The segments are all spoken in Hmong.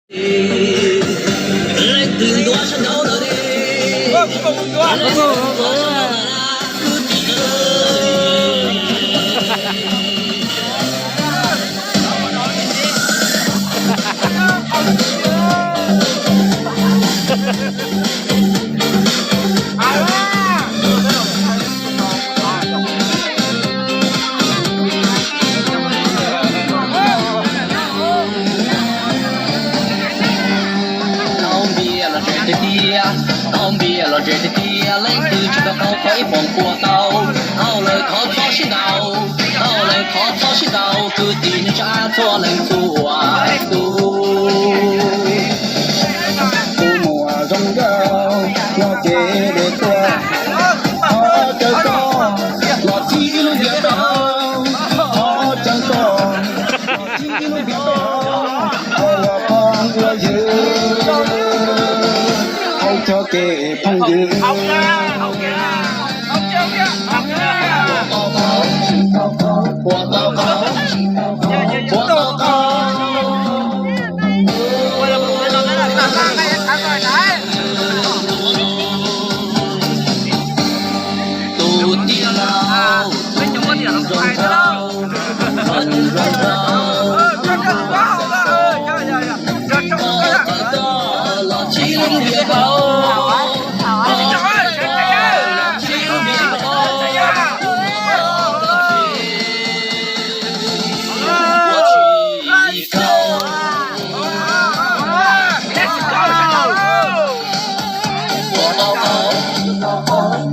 Leej twg ntuav sab nraud lawm ne? Tau npias los tsev tiag tiag, tau npias los tsev tiag tiag, leej twg tsis tau tau thov ib poom kua tau. Tau lawm thov txhob sib ntaus, tau lawm thov txhob sib ntaus, kwv tij neej tsa txhua leej txhua tus. Tus muam zoo nkauj nyob kev deb tuaj, thov caw koj los thib ib lub ntiav rau, thov caw koj los thib ib lub ntiav rau, ua phooj ua ywg, ua txoj kev phooj ywg. Puas tau qhov, puas tau qhov. Tus tij laug zoo nkauj, zoo nkauj, koj tau los thib lub ntiav rau, koj tau los thib lub ntiav rau.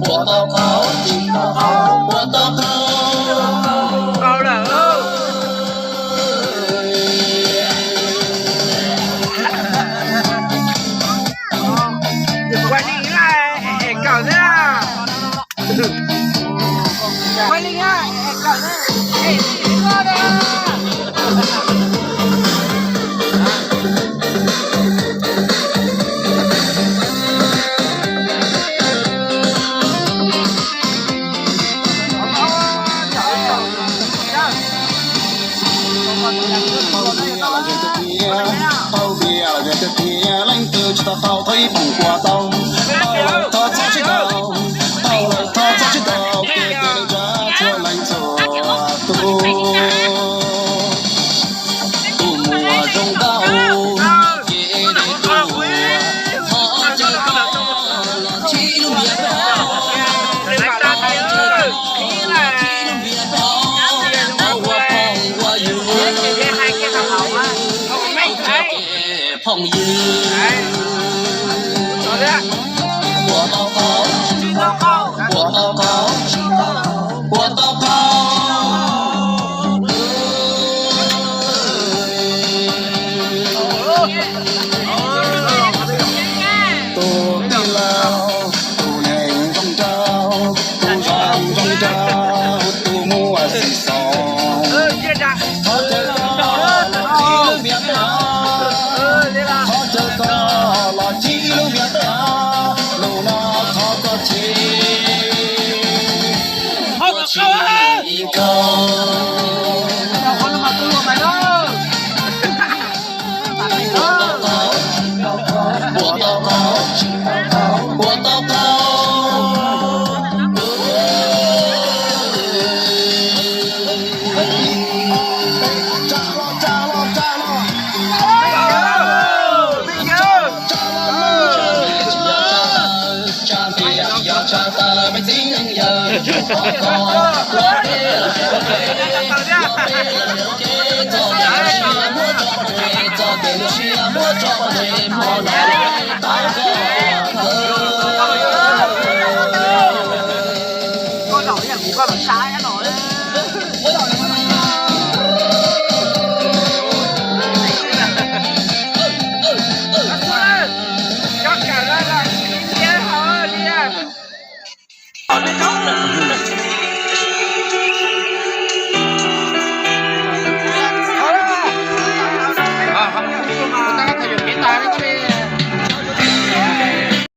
Puas tau qhov, puas tau qhov, puas tau qhov. Tau tias leej twg tsis tau tau thov ib poom kua tau. Tau lawm thov txhob sib ntaus, tau lawm thov txhob sib ntaus, kwv tij neej tsa txhua leej txhua tus. Tus muam zoo nkauj, ces tus muam thov caw koj los thib lub ntiav rau, thib lub ntiav rau, ua phooj ua ywg, ua txoj kev phooj ywg. Puas tau qhov, puas tau qhov, puas tau qhov. Tus tij laug, tus neeg zoo nraug, tus zoo zoo nraug, tus muaj xim xom. Thov caw koj los thib lub ntiav rau, thov caw koj los thib lub ntiav rau, lus no thov koj thim. Puas tsis kawg. Puas tau qhov, puas tau qhov.